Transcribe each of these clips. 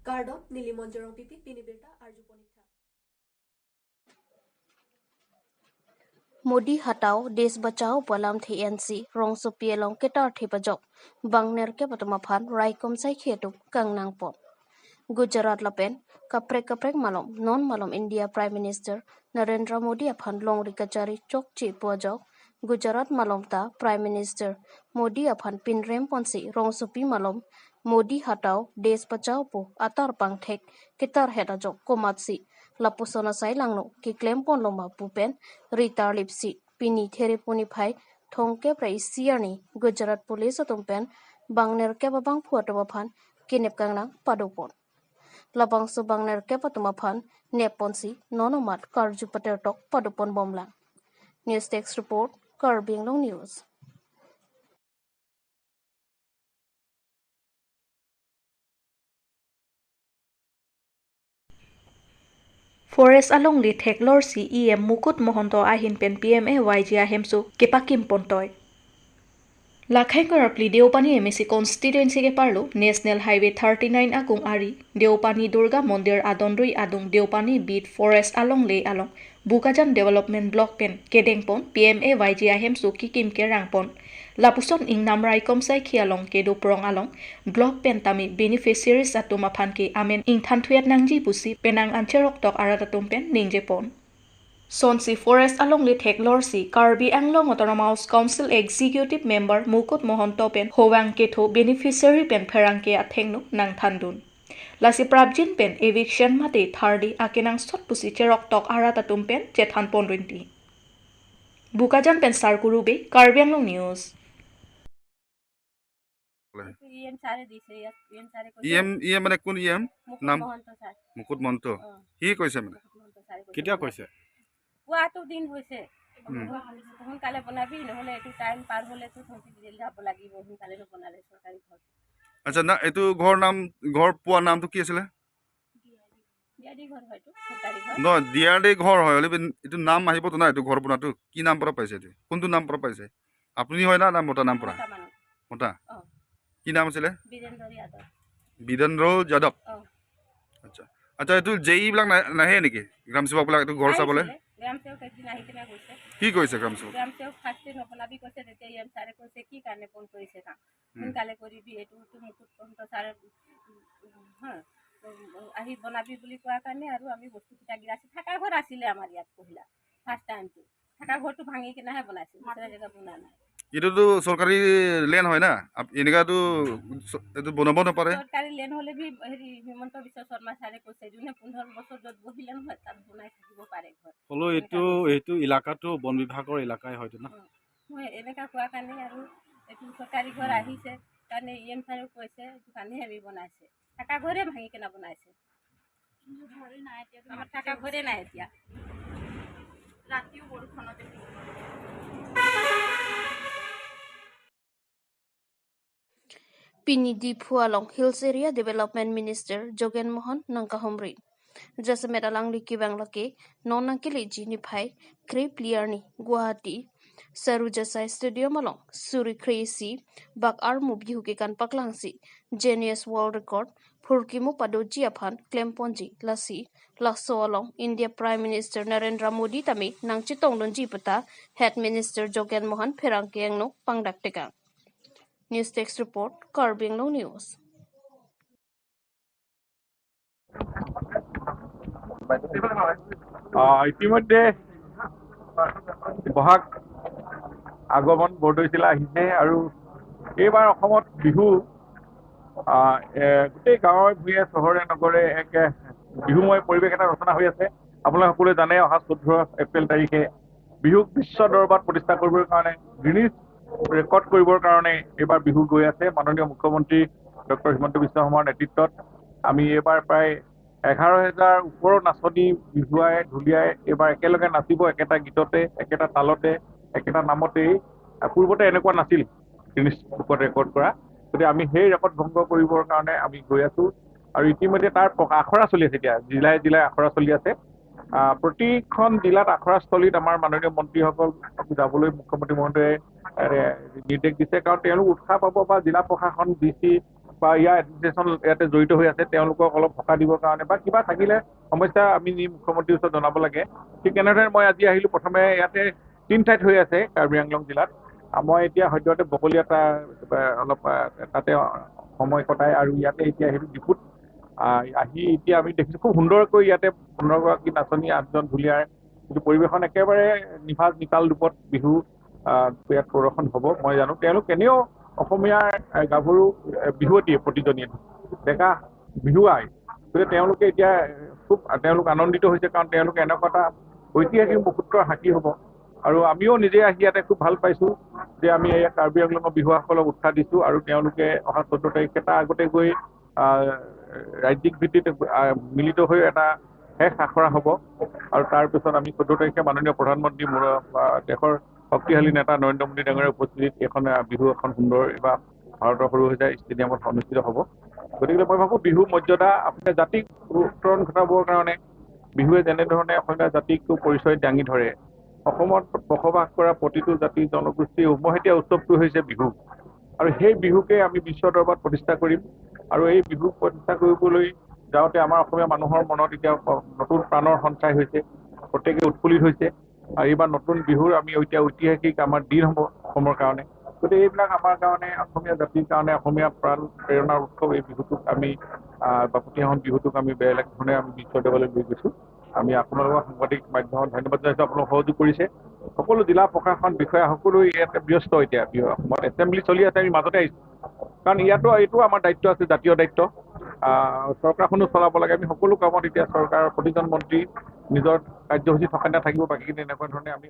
Cardone নীলিমন জৰং পিপি পিনিবিৰটা আৰ্জু পনীক্ষা Modi hatao Desh Bachao palam the NC rongso pielong ketar the pajok bangner ke patuma phan raikom sai khetu kangnang pon Gujarat lapen kaprek kaprek malom non malom India Prime Minister Narendra Modi aphan longri kachari chok chi pojok Gujarat malom ta Prime Minister Modi aphan pinrem ponsi rongsopi malom Modi hatao Desh Bachao po atar pangthek ketar heta jok komatsi lapusona sai langno ki claim pon loma pupen ritar lipsi pini there puni phai thongke prai siarni Gujarat police atumpen bangner ke babang phuato phan kinep kangna padopon labangso bangner ke patuma phan neponsi nonomat karju pater tok padopon bomla. News Text Report, Karbi Anglong News. Forest along li theklor si EM Mukut Mahanta ahin pen PMA YG ahemsu kepakim pontoy. Lakhaikor pli Deopani MAC constituency ke parlo National Highway 39 agung ari Deopani Durga Mandir adondrui adung Deopani bit forest along le along Bukajan Development Block pen kedengpon PMA YG ahemsu kikim ke rangpon. Lapuson ing namrai komsai khialong ke duprong along block pen tami beneficiaries atuma phanki amen ing thanthuat nangji pusi penang ancherok tok aratatum pen ningjepon. Sonsi Forest along le Theklor si Karbi Anglong Autonomous Council Executive Member Mukut Mahanta pen Howang Ketho beneficiary pen Pherangke athengnu nang thandun. Lasi Prabjin pen eviction mate thardi akenang sot pusi cherok tok aratatum pen chethan pon 20. Bukajan pen Sarkurube Karbi Anglong News. EM মানে কোন EM নাম মুকুট মহন্ত কি কৈছে মানে কেতিয়া কৈছে পোৱাটো দিন হৈছে সোনকালে বনাবি নহলে এইটো টাইম পাৰ হ'লেতো যাব লাগিব সোনকালে নবনালে চৰকাৰী ঘৰ। আচ্ছা না এইটো ঘৰ নাম ঘৰ পোৱা নামটো কি আছিলে? দিয়াদি ঘৰ হয়তো চৰকাৰী ঘৰ নহয় দিয়াদি ঘৰ হয় হ'লে এইটো নাম আহিবতো না এইটো ঘৰ বনাটো কি নাম পৰা পাইছে এইটো কোনটো নাম পৰা পাইছে আপুনি হয় না না মতা নাম পৰা মতা কি নাম আছিলে? বীৰেন্দ্ৰ যাদৱ। আচ্ছা আচ্ছা এইটো জেই বিলাক নাহে নেকি গ্ৰাম সেৱকবিলাক এইটো ঘৰ চাবলৈ? গ্ৰাম সেৱক একদিন আহি কিনে গৈছে। কি কৈছে গ্ৰাম সেৱক? গ্ৰাম সেৱক ফাৰ্ষ্টে নবনাবি কৈছে, তেতিয়া এম ছাৰে কৈছে কি কাৰণে ফোন কৰিছে কাম সোনকালে কৰিবি এইটো মুকুট মহন্ত ছাৰে আহি বনাবি বুলি কোৱাৰ কাৰণে আৰু আমি বস্তুকেইটা গিৰাছি থকা ঘৰ আছিলে আমাৰ ইয়াত পহিলা ফাৰ্ষ্ট টাইমটো থকা ঘৰটো ভাঙি কিনেহে বনাইছে, দুচৰা জেগা বনোৱা নাই। এইটোতো চৰকাৰী লেন হয় না, এনেকুৱাতো এইটো বনাব নাপাৰে। চৰকাৰী লেন হ'লে বি হেৰি হিমন্ত বিশ্ব শৰ্মা ছাৰে কৈছে যোনে 15 বছৰ য'ত বহিলে নহয় তাত বনাই থাকিব পাৰে ঘৰ। হ'লেও এইটো এইটো এলেকাটো বন বিভাগৰ এলেকাই হয়তো না। মই এনেকুৱা কোৱাৰ কাৰণে আৰু এইটো চৰকাৰী ঘৰ আহিছে কাৰণে ই এম ছাৰেও কৈছে এইটো কাৰণেহে আমি বনাইছে, থকা ঘৰে ভাঙি কেনে বনাইছে, আমাৰ থকা ঘৰে নাই এতিয়া। ৰাতিও বৰষুণতে Pini di Phualong Hills Area Development Minister Jogen Mohan Nangkahomri. Jasemet alang liki banglake nonangkili jini phai khre pliarni Guwahati Sarujasai Stadium along Suri Khresi bak ar mubi huke kan paklangsi Genius World Record phurkimu padoji aphan klemponji lasi laso along India Prime Minister Narendra Modi tami nangchi tonglon ji pata Head Minister Jogen Mohan Pherangke angno pangdak teka. News Text Report, Karbi Anglong News. ইতিমধ্যে বহাগ আগমন বৰদৈচিলা আহিছে আৰু এইবাৰ অসমত বিহু গোটেই গাঁৱে ভূঞে চহৰে নগৰে এক বিহুময় পৰিৱেশ এটা ৰচনা হৈ আছে। আপোনালোকে সকলোৱে জানে অহা 14 এপ্ৰিল তাৰিখে বিহুক বিশ্ব দৰবাৰত প্ৰতিষ্ঠা কৰিবৰ কাৰণে গিনিজ ৰেকৰ্ড কৰিবৰ কাৰণে এইবাৰ বিহু গৈ আছে। মাননীয় মুখ্যমন্ত্ৰী ডক্টৰ হিমন্ত বিশ্ব শৰ্মাৰ নেতৃত্বত আমি এইবাৰ প্ৰায় 11,000 ওপৰৰ নাচনী বিহুৱাই ঢুলীয়াই এইবাৰ একেলগে নাচিব, একেটা গীততে, একেটা তালতে, একেটা নামতেই। পূৰ্বতে এনেকুৱা নাছিল গিনিজ বুকত ৰেকৰ্ড কৰা, গতিকে আমি সেই ৰেকৰ্ড ভংগ কৰিবৰ কাৰণে আমি গৈ আছোঁ। আৰু ইতিমধ্যে তাৰ আখৰা চলি আছে, এতিয়া জিলাই জিলাই আখৰা চলি আছে। প্ৰতিখন জিলাত আখৰাস্থলীত আমাৰ মাননীয় মন্ত্ৰীসকল যাবলৈ মুখ্যমন্ত্ৰী মহোদয়ে নিৰ্দেশ দিছে, কাৰণ তেওঁলোক উৎসাহ পাব বা জিলা প্ৰশাসন, ডি চি, বা ইয়াৰ এডমিনিষ্ট্ৰেশ্যন ইয়াতে জড়িত হৈ আছে, তেওঁলোকক অলপ সকাহ দিবৰ কাৰণে বা কিবা থাকিলে সমস্যা আমি নি মুখ্যমন্ত্ৰীৰ ওচৰত জনাব লাগে। ঠিক তেনেদৰে মই আজি আহিলোঁ। প্ৰথমে ইয়াতে 3 ঠাইত হৈ আছে কাৰ্বি আংলং জিলাত। মই এতিয়া সদ্যহতে বকলীয়া অলপ তাতে সময় কটাই আৰু ইয়াতে এতিয়া আহিলোঁ ডিফুত। আহি এতিয়া আমি দেখিছোঁ খুব সুন্দৰকৈ ইয়াতে 15গৰাকী নাচনী, 8জন ঢুলীয়াৰ যিটো পৰিৱেশন একেবাৰে নিভাজ নিতাল ৰূপত বিহু ইয়াত প্ৰদৰ্শন হ'ব। মই জানো তেওঁলোক এনেও অসমীয়াৰ গাভৰু বিহুৱতীয়ে, প্ৰতিজনীয়ে ডেকা বিহুৱাই, গতিকে তেওঁলোকে এতিয়া খুব তেওঁলোক আনন্দিত হৈছে, কাৰণ তেওঁলোকে এনেকুৱা এটা ঐতিহাসিক মুহূৰ্তৰ সাক্ষী হ'ব। আৰু আমিও নিজে আহি ইয়াতে খুব ভাল পাইছোঁ যে আমি ইয়াত কাৰ্বি আংলঙৰ বিহুৱাসকলক উৎসাহ দিছোঁ আৰু তেওঁলোকে অহা 14 তাৰিখে তাৰ আগতে গৈ ৰাজ্যিক ভিত্তিত মিলিত হৈ এটা শেষ আখৰা হ'ব। আৰু তাৰপিছত আমি 14 তাৰিখে মাননীয় প্ৰধানমন্ত্ৰী দেশৰ শক্তিশালী নেতা নৰেন্দ্ৰ মোদী ডাঙৰীয়াৰ উপস্থিতিত এইখন বিহু এখন সুন্দৰ বা ভাৰতৰ সৰুসজাই ষ্টেডিয়ামত অনুষ্ঠিত হ'ব। গতিকে মই ভাবোঁ বিহু মৰ্যাদা আপোনাৰ জাতিক উত্তৰণ ঘটাবৰ কাৰণে বিহুৱে যেনেধৰণে অসমীয়া জাতিক পৰিচয় দাঙি ধৰে, অসমত বসবাস কৰা প্ৰতিটো জাতি জনগোষ্ঠীৰ উমৈহতীয়া উৎসৱটো হৈছে বিহু। আৰু সেই বিহুকে আমি বিশ্ব দৰবাৰত প্ৰতিষ্ঠা কৰিম। আৰু এই বিহুক প্ৰতিষ্ঠা কৰিবলৈ যাওঁতে আমাৰ অসমীয়া মানুহৰ মনত এতিয়া নতুন প্ৰাণৰ সঞ্চয় হৈছে, প্ৰত্যেকে উৎফুল্লিত হৈছে। আৰু এইবাৰ নতুন বিহুৰ আমি এতিয়া ঐতিহাসিক আমাৰ দিন হ'ব অসমৰ কাৰণে। গতিকে এইবিলাক আমাৰ কাৰণে, অসমীয়া জাতিৰ কাৰণে, অসমীয়া প্ৰাণ প্ৰেৰণাৰ উৎসৱ এই বিহুটোক আমি বাপতিসাহোন বিহুটোক আমি বেলেগ ধৰণে আমি বিশ্ব দৰবাৰলৈ লৈ গৈছোঁ। আমি আপোনালোকৰ সাংবাদিক মাধ্যমত ধন্যবাদ জনাইছোঁ, আপোনালোক সহযোগ কৰিছে। সকলো জিলা প্ৰশাসন বিষয়া সকলো ইয়াতে ব্যস্ত। এতিয়া অসমত এছেম্বলি চলি আছে, আমি মাজতে আহিছোঁ, কাৰণ ইয়াতো এইটো আমাৰ দায়িত্ব আছে, জাতীয় দায়িত্ব। চৰকাৰখনো চলাব লাগে। আমি সকলো কামত এতিয়া চৰকাৰৰ প্ৰতিজন মন্ত্ৰী নিজৰ কাৰ্যসূচী থকা নাথাকিব, বাকীখিনি এনেকুৱা ধৰণে আমি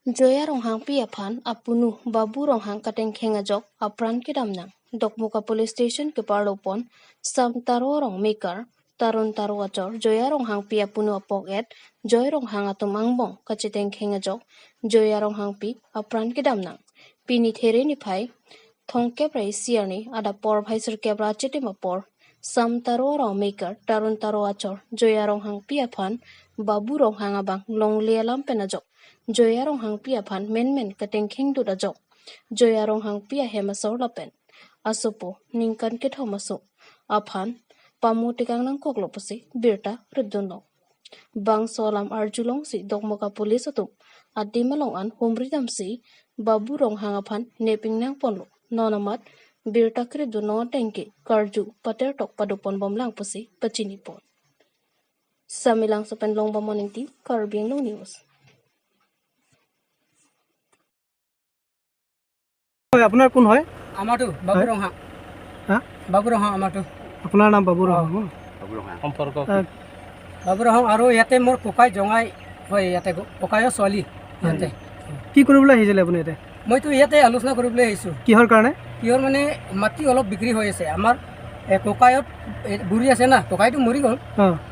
Joya Ronghang Piaphan Apunu Babu Ronghang Kateng Khengajok Apran Kidamnang Dokmoka Police Station ke Parlopon Sam Taro Rong Maker Tarun Taro Achor Joya Ronghang Piapunu Apok et Joy Ronghang Atum Angbong Kachiteng Khengajok Joya Ronghang Pi Apran Kidamnang Pini There ni Phai Thongke Prai Siarni Ada Por Bhaisur Kebra Chitima Por Sam Taro Rong Maker Tarun Taro Achor Joya Ronghang Piaphan Babu Ronghang Abang Longlia Lam Penajok Joya Ronghang Piaphan Men Men Kateng Kheng Duda Jok Joya Ronghang Pia Hemasor Lapen Asopo Ningkan Kethomaso Aphan Pamu Tikang Nang Koklopasi Birta Ribdunong Bang Solam Arjulong si Dokmoka Police Atum Adimalong An Humridam si Babu Ronghang Aphan Neping Nang Ponlo Nonamat Birta Kribduno Tengki Karju Pater Tok Padupon Bomlang Pusi Pachini Pon Samilang Sopen Long Bamoning Ti Karbi Anglong News. আপোনাৰ কোন হয়? আমাৰটো বাবু ৰংহা। হা, বাবু ৰংহা আমাৰটো। আপোনাৰ নাম বাবু ৰংহা? সম্পৰ্ক বাবু ৰংহা। আৰু ইয়াতে মোৰ ককাই জঙাই হয়, ইয়াতে ককায়ৰ ছোৱালী। ইয়াতে কি কৰিবলৈ আহিছিলে আপুনি ইয়াতে? মইতো ইয়াতে আলোচনা কৰিবলৈ আহিছোঁ। কিহৰ কাৰণে? কিহৰ মানে মাটি অলপ বিক্ৰী হৈ আছে আমাৰ। ককায়ত বুঢ়ী আছে না, ককাইটো মৰি গ'ল,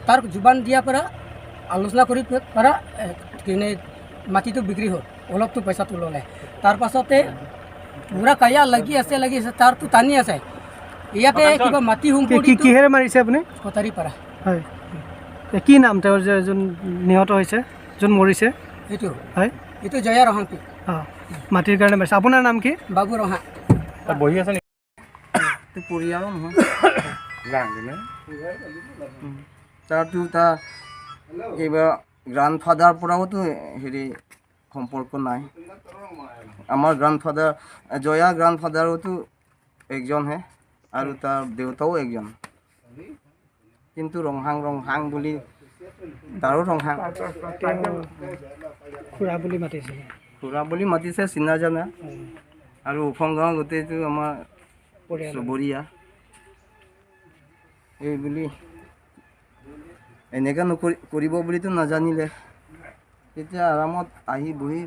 তাৰ জোবান দিয়াৰ পৰা আলোচনা কৰি পৰা কিনে মাটিটো বিক্ৰী হ'ল, অলপতো পইচাটো ল'লে। তাৰপাছতে বুঢ়া কায়া লাগি আছে, লাগি আছে, তাৰটো টানি আছে। ইয়াতে কিবা মাটি সম্পত্তি কিহেৰে মাৰিছে আপুনি? কটাৰী পাৰা। হয়, কি নাম তেওঁৰ যে যোন নিহত হৈছে, যোন মৰিছে? এইটো হয়, এইটো জয়া ৰহাংপি। অঁ, মাটিৰ কাৰণে মাৰিছে। আপোনাৰ নাম কি? বাবু ৰহা। বহি আছে নেকি? পৰিয়ালো নহয় তাৰতো তাৰ কিবা গ্ৰাণ্ডফাদাৰ পৰাওতো হেৰি সম্পৰ্ক নাই। আমাৰ গ্ৰাণ্ডফাদাৰ জয়া গ্ৰাণ্ডফাদাৰোতো একজনহে আৰু তাৰ দেউতাও একজন, কিন্তু ৰংহাং ৰংহাং বুলি তাৰো ৰংহাং খুৰা বুলি মাতিছিলে, খুৰা বুলি মাতিছে, চিনা জানা। আৰু ওফং গাঁও গোটেইটো আমাৰ চুবুৰীয়া। এই বুলি এনেকৈ নকৰি কৰিব বুলিতো নাজানিলে, তেতিয়া আৰামত আহি বহি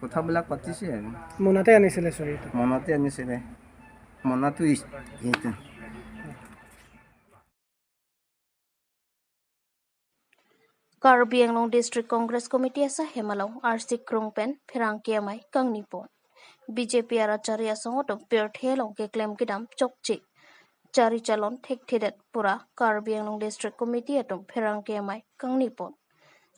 কথাবিলাক পাতিছে আৰু। মনতে আনিছিলে চুৰিটো? মনতে আনিছিলে, মনতো সেইটো। Karbi Anglong District Congress Committee asa Hemalong RC Krungpen Phirang Kiamai Kangnipon BJP Aracharya Songoto Per Thelong ke claim kidam Chokchi Chari Chalon Thek Thidet Pura Karbi Anglong District Committee atum Phirang Kiamai Kangnipon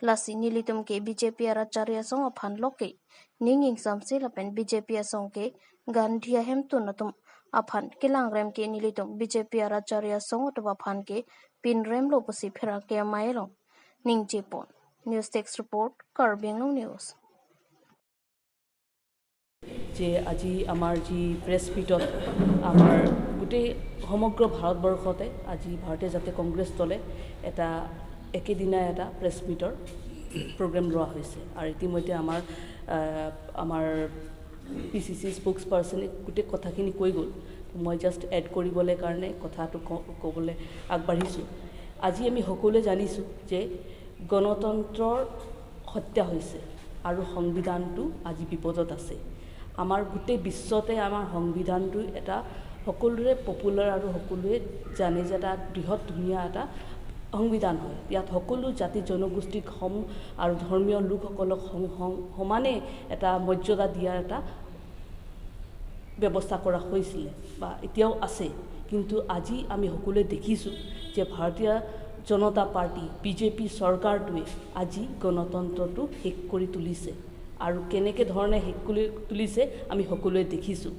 Lasi nilitum ke BJP aracharya song aphan loke ning samse lapen BJP asong ke Gandhia hem tunatum aphan kilang rem ke nilitum BJP aracharya song otoba phan ke pin rem lo pusi phera ke maelong ningche pon. News Text Report, Karbi Anglong News. যে আজি আমাৰ যি press মিটত আমাৰ গোটেই সমগ্ৰ ভাৰতবৰ্ষতে আজি ভাৰতীয় জাতীয় কংগ্ৰেছ দলে এটা একেদিনাই এটা প্ৰেছ মিটৰ প্ৰগ্ৰেম লোৱা হৈছে আৰু ইতিমধ্যে আমাৰ আমাৰ পিচিচি স্প'ক্স পাৰ্চনে গোটেই কথাখিনি কৈ গ'ল। মই জাষ্ট এড কৰিবলৈ কাৰণে কথাটো ক'বলৈ আগবাঢ়িছোঁ। আজি আমি সকলোৱে জানিছোঁ যে গণতন্ত্ৰৰ হত্যা হৈছে আৰু সংবিধানটো আজি বিপদত আছে। আমাৰ গোটেই বিশ্বতে আমাৰ সংবিধানটো এটা সকলোৰে পপুলাৰ আৰু সকলোৱে জানে যে এটা বৃহৎ ধুনীয়া এটা সংবিধান হয়। ইয়াত সকলো জাতি জনগোষ্ঠীক সম আৰু ধৰ্মীয় লোকসকলক সমানে এটা মৰ্যাদা দিয়াৰ এটা ব্যৱস্থা কৰা হৈছিলে বা এতিয়াও আছে। কিন্তু আজি আমি সকলোৱে দেখিছোঁ যে ভাৰতীয় জনতা পাৰ্টি বিজেপি চৰকাৰটোৱে আজি গণতন্ত্ৰটো শেষ কৰি তুলিছে আৰু কেনেকৈ ধৰণে শেষ কৰি তুলিছে আমি সকলোৱে দেখিছোঁ।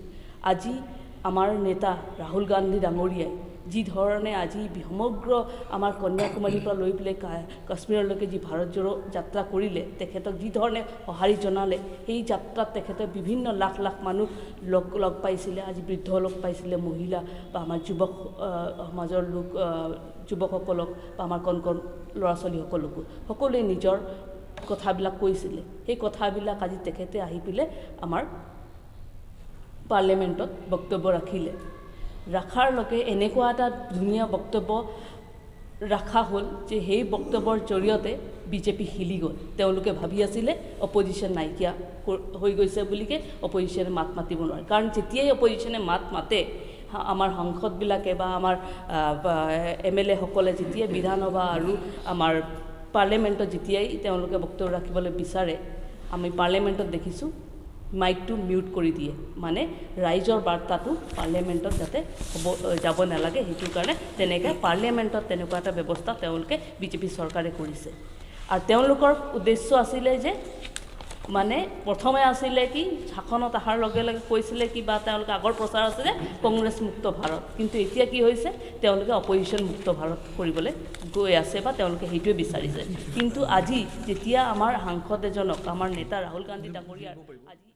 আজি আমাৰ নেতা ৰাহুল গান্ধী ডাঙৰীয়াই যি ধৰণে আজি সমগ্ৰ আমাৰ কন্যাকুমাৰীৰ পৰা লৈ পেলাই কাশ্মীৰলৈকে যি ভাৰত জোড়ো যাত্ৰা কৰিলে, তেখেতক যি ধৰণে সঁহাৰি জনালে, সেই যাত্ৰাত তেখেতে বিভিন্ন লাখ লাখ মানুহ লগ পাইছিলে। আজি বৃদ্ধ লগ পাইছিলে, মহিলা বা আমাৰ যুৱক সমাজৰ লোক, যুৱকসকলক বা আমাৰ কণ কণ ল'ৰা ছোৱালীসকলকো সকলোৱে নিজৰ কথাবিলাক কৈছিলে। সেই কথাবিলাক আজি তেখেতে আহি পেলাই আমাৰ পাৰ্লিয়ামেণ্টত বক্তব্য ৰাখিলে। ৰাখাৰ লগে এনেকুৱা এটা ধুনীয়া বক্তব্য ৰখা হ'ল যে সেই বক্তব্যৰ জৰিয়তে বিজেপি হিলি গ'ল। তেওঁলোকে ভাবি আছিলে অপজিশ্যন নাইকিয়া হৈ গৈছে বুলিকে অপজিশ্যনে মাত মাতিব নোৱাৰে। কাৰণ যেতিয়াই অপজিশ্যনে মাত মাতে, আমাৰ সাংসদবিলাকে বা আমাৰ এম এল এসকলে যেতিয়া বিধানসভা আৰু আমাৰ পাৰ্লিয়ামেণ্টত যেতিয়াই তেওঁলোকে বক্তব্য ৰাখিবলৈ বিচাৰে, আমি পাৰ্লিয়ামেণ্টত দেখিছোঁ মাইকটো মিউট কৰি দিয়ে, মানে ৰাইজৰ বাৰ্তাটো পাৰ্লিয়ামেণ্টত যাতে হ'ব যাব নালাগে সেইটো কাৰণে তেনেকৈ পাৰ্লিয়ামেণ্টত তেনেকুৱা এটা ব্যৱস্থা তেওঁলোকে বিজেপি চৰকাৰে কৰিছে। আৰু তেওঁলোকৰ উদ্দেশ্য আছিলে যে মানে প্ৰথমে আছিলে কি শাসনত অহাৰ লগে লগে কৈছিলে কি বা তেওঁলোকে আগৰ প্ৰচাৰ আছিলে কংগ্ৰেছ মুক্ত ভাৰত, কিন্তু এতিয়া কি হৈছে তেওঁলোকে অপজিশ্যন মুক্ত ভাৰত কৰিবলৈ গৈ আছে বা তেওঁলোকে সেইটোৱে বিচাৰিছে। কিন্তু আজি যেতিয়া আমাৰ সাংসদ এজনক আমাৰ নেতা ৰাহুল গান্ধী ডাঙৰীয়াৰ আজি